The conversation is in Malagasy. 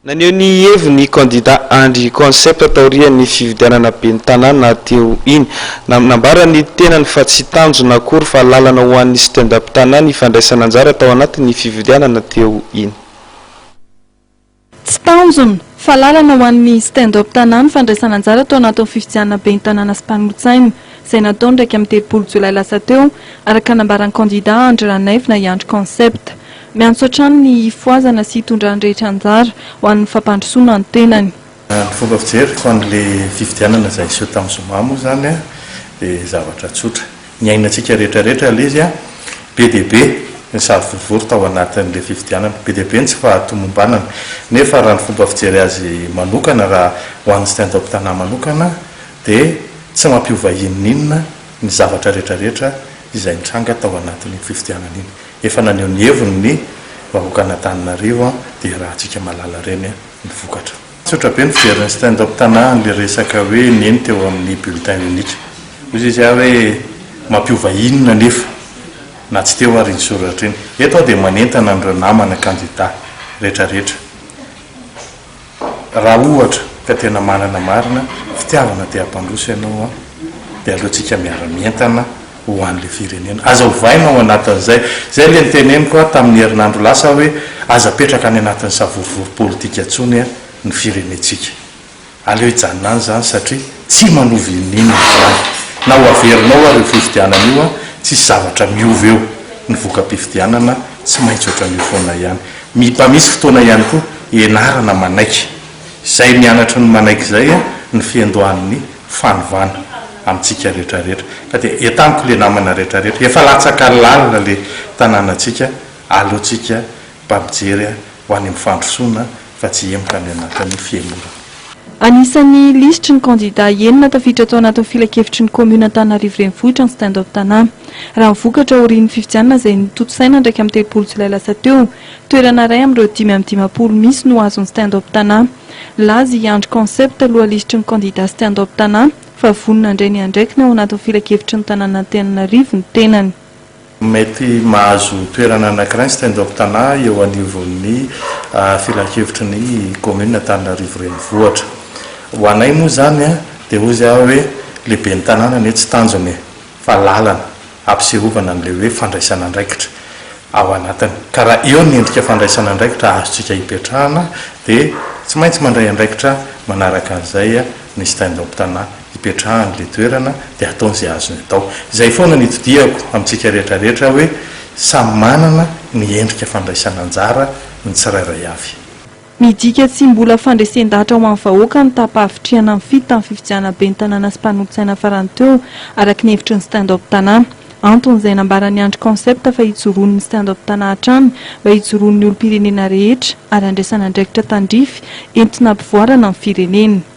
Naneho ny heviny ny kandida Andry Concept taorian'ny fifidianana ben'ny tanàna teo iny. Nambaran'ny tenany fa tsy tanjona akory fa lalana ho an'ny Stand Up Tana ny fandraisana anjara tao anatin'ny fifidianana teo iny. Tsy tanjona fa lalana ho an'ny Stand Up Tana ny fandraisana anjara tao anatin'ny fifidianana ben'ny tanàna sy mpanolotsaina izay natao ny 31 jolay lasa teo, araka ny nambaran'ny kandida Andry Ranaivo na i Andry Concept. Miantso hatrany ny hifohazana sy hitondran'ny rehetra anjara ho an'ny fampandrosoana ny tenany. Ny fomba fijeriko an'ilay fifidianana izay niseho tamin'ny zoma moa izany dia zavatra tsotra. Niainantsika rehetra rehetra ilay izy, be dia be ny savorovoro tao anatin'ilay fifidianana, be dia be ny tsy fahatomombanana. Nefa raha ny fomba fijery azy manokana, raha ho an'ny Stand Up Tana manokana dia tsy mampiova inon'inona ny zavatra rehetra rehetra izay nitranga tao anatin'iny fifidianana iny. Efa naneho ny heviny ny vahoakan'Antananarivo dia iarahantsika mahalala ireny ny vokatra. Tsotra be ny fijerin'ny Stand Up Tana an'ilay resaka hoe neny teo amin'ny bulletin unique. Hoy izy aho hoe mampiova inona anefa na tsy teo ary iny soratra iny. Eto aho dia manentana an'ireo namana kandida rehetra rehetra. Raha ohatra ka tena manana marina fitiavana te hampandroso ianao an, dia aleontsika miara-mientana ho an'ilay firenena. Aza ovaina ao anatin'izay. Izay ilay noteneniko an tamin'ny herinandro lasa hoe aza apetraka any anatin'ny savorovoro politika intsony ny firenentsika. Aleo hijanona any izany satria tsy manova inon'inona izany. Na ho averinao ary io fifidianana io an, tsisy zavatra miova eo. Ny voka-pifidianana tsy maintsy ohatran'io foana ihany. Mba misy fotoana ihany koa ianarana manaiky. Izay mianatra ny manaiky izay ny fiandohan'ny fanovana amintsika rehetra rehetra. Ka dia entaniko le namana rehetra rehetra, efa latsaka lalina le tanànantsika, aleontsika mba mijery ho any amin'ny fandrosoana fa tsy hihemotra any anatin'ny fihemorana. Anisan'ny lisitry ny kandidà enina tafiditra tao anatin'ny filankevitry ny kaominina Antananarivo Renivohitra ny Stand Up Tana. Raha ny vokatra aorian'ny fifidianana izay notontosaina ny 31 jolay lasa teo, toerana iray amin'ireo 55 misy no azon'ny Stand Up Tana. Nilaza i Andry Concept, loha lisitry ny kandidà Stand Up Tana, fa vonona handray ny andraikiny ao anatin'ny filankevitry ny tanànan'Antananarivo ny tenany. Mety mahazo toerana anankiray ny Stand Up Tana eo anivon'ny filankevitry ny kaominina Antananarivo Renivohitra. Ho anay moa izany dia hozy aho hoe le ben'ny tanàna anie tsy tanjona e, fa lalana hampisehovana an'ilay hoe fandraisana andraikitra ao anatiny. Ka raha eo ny endrika fandraisana andraikitra azontsika hipetrahana dia tsy maintsy mandray andraikitra manaraka an'izay ny Stand Up Tana. hipetrahany le toerana dia ataony izay azony atao. Izay foana no itodihako amintsika rehetra rehetra hoe samy manana ny endrika fandraisana anjara ny tsirairay avy. Midika tsy mbola fandresen-dahatra ho an'ny vahoaka ny taham-pahavitrihana nifidy tamin'ny fifidianana ben'ny tanàna sy mpanolotsaina farany teo, araka ny hevitry ny Stand Up Tana. Antony izay nambaran'i Andry Concept fa hijoroan'ny Stand Up Tana hatrany mba hijoroan'ny olom-pirenena rehetra ary handraisana andraikitra tandrify entina hampivoarana ny firenena.